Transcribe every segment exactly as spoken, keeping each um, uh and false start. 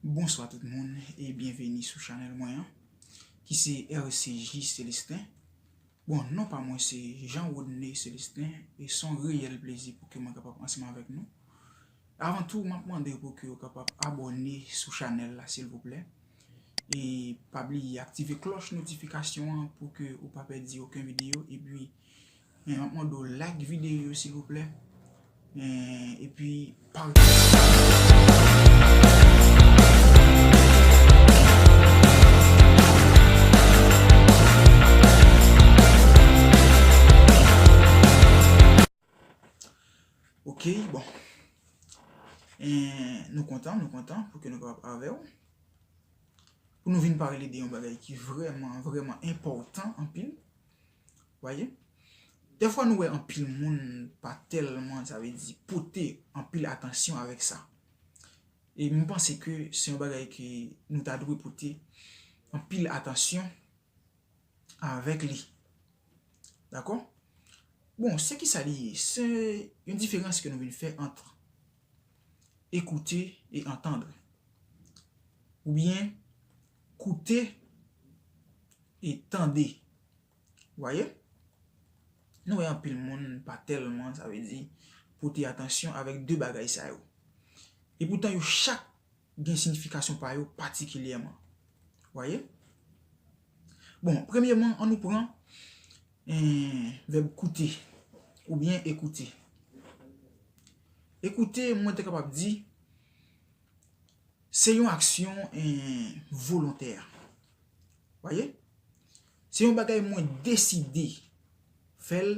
Bonswa tout moun e byenveni sou chanèl mwen an, ki se R C J Célestin. Bon, non pa mwen se Jean Rodney Célestin e se yon reyèl plezi pou ke mwen kapab ansanm avèk nou. Avan tou, m ap mande pou ke w kapab abòne sou chanèl la silvouplè. E pa bliye aktive klòch notifikasyon an pou ke ou pa pèdi okenn videyo. Epi, men, m ap mande w like videyo yo silvouplè. Men, epi pataje. Ok, bon. E, nou kontan, nou kontan pou ke nou kapab avè w. Pou nou vin pale de yon bagay ki vrèman, vrèman enpòtan anpil. Voyez? Dèfwa nou wè anpil moun pa tèlman, sa vle di, pote anpil atansyon avèk sa. E m panse ke se yon bagay ke nou ta dwe pote anpil atansyon avèk li. Dakò? Bon, se ki sa li ye? Se yon diferans ke nou vin fè ant écouter et entendre. Oubyen koute e tande. Voyez? Nou wè anpil moun pa tèlman, sa vle di, pote atansyon avèk de bagay sa yo. E poutan yo chak gen siyifikasyon pa yo patikilyèman. Voyez? Bon, premyèman, ann nou pran, eh, vèb koute oubyen écouter. Écouter, mwen te kapab di, se yon aksyon, eh, volontè. Voyez? Se yon bagay mwen deside fè l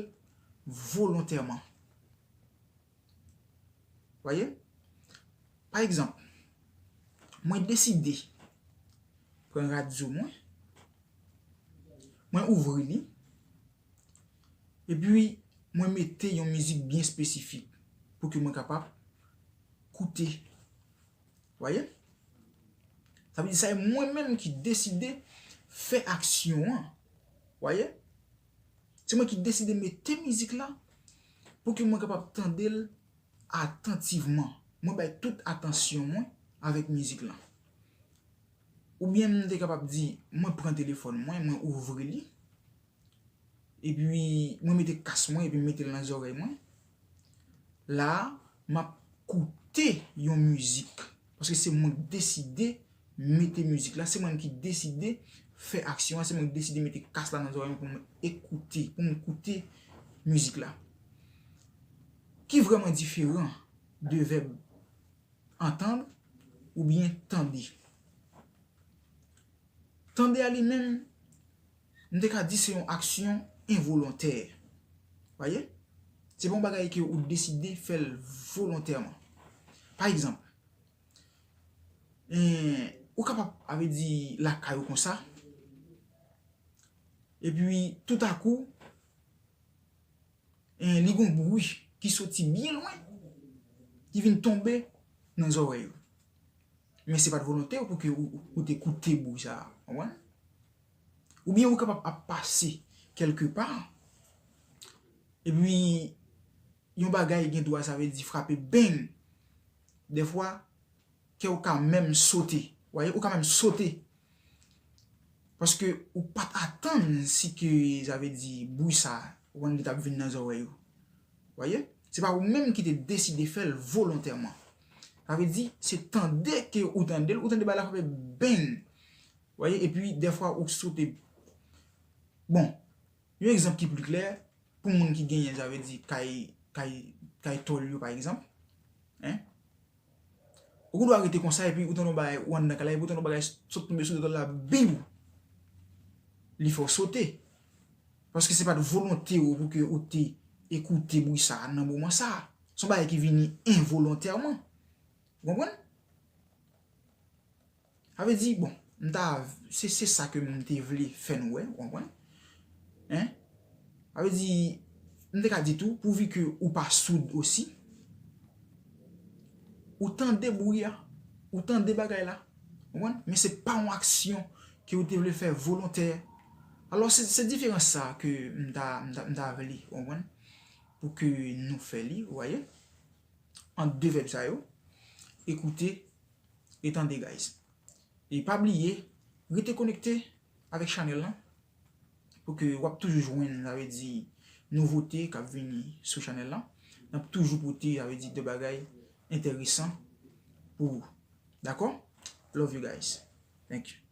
volontèman. Voyez? Pa egzanp, mwen deside pran radyo mwen, mwen ouvri li, epi mwen mete yon mizik byen espesifik pou ke mwen kapab koute. Voyez? Sa vle di sa e mwen menm ki deside fè aksyon an. Voyez? Se mwen ki deside mete mizik la pou ke mwen kapab tande l atantivman. Mwen bay tout atansyon mwen avèk mizik la. Oubyen m te kapab di, mwen pran telefòn mwen, mwen ouvri li, epi mwen mete kas mwen, epi m mete l nan zòrèy mwen. La a, m ap koute yon mizik. Paske se mwen ki deside mete mizik la, se mwen ki deside fè aksyon an, se mwen ki deside mete kas la nan zòrèy mwen pou mwen ekoute, pou mwen koute mizik la. Ki vrèman diferan de vèb entendre oubyen tande. Tande a li menm, m te ka di se yon aksyon envolontè. Voyez? Se pa yon bagay ke ou deside fè l volontèman. Pa egzanp, eh, ou kapab, sa vle di, lakay ou konsa, epi toutakou, eh, li gon bri ki soti byen lwen, ki vin tonbe nan zòrèy ou. Men se pa t volontè pou ke ou, ou, ou te koute bri sa a, konprann? Oubyen ou kapab ap pase kèlke pa, epi yon bagay gen dwa, sa vle di, frape beng. Dèfwa, ke ou ka menm sote. Voyez, ou ka menm sote. Paske ou pa t atann si ke, sa vle di, bri sa, ou konn li t ap vin nan zòrèy ou. Voyez? Se pa ou menm ki te deside fè l volontèman. Sa vle di, se tande ke ou tande l, ou tande bagay la frape beng. Voyez? Epi, dèfwa, ou sote. Bon, yon egzanp ki pli klè, pou moun ki genyen, sa vle di, kay, kay, kay tòl yo, pa egzanp. Hein? Ou gendwa rete konsa, epi ou tande yon bagay, ou anndan kay la, epi ou tande yon bagay sot tonbe sou tòl la, biw! Li fè w sote. Paske se pa t volonte ou pou ke ou te ekoute bri sa a nan moman sa a. Se yon bagay ki vini envolontèman. Ou konprann? Sa vle di, bon, m ta, se, se sa ke m te vle fè nou wè, ou konprann? Hein? Sa vle di, m te ka di tou, pouvi ke ou pa soud osi, ou tande bri a, ou tande bagay la, ou konprann? Men se pa yon aksyon ke ou te vle fè volontè. Alò, se, se diferans sa ke m ta, m ta, m ta vle, ou konprann? Pou ke nou fè li, ou voyez? Ant de vèb sa yo, écouter e tande, guys. E pa bliye, rete konekte avèk chanèl lan pou ke w ap toujou jwenn, sa vle di, nouvote k ap vini sou chanèl lan. N ap toujou pote, sa vle di, de bagay enteresan pou ou. Dakò? Love you guys. Thank you.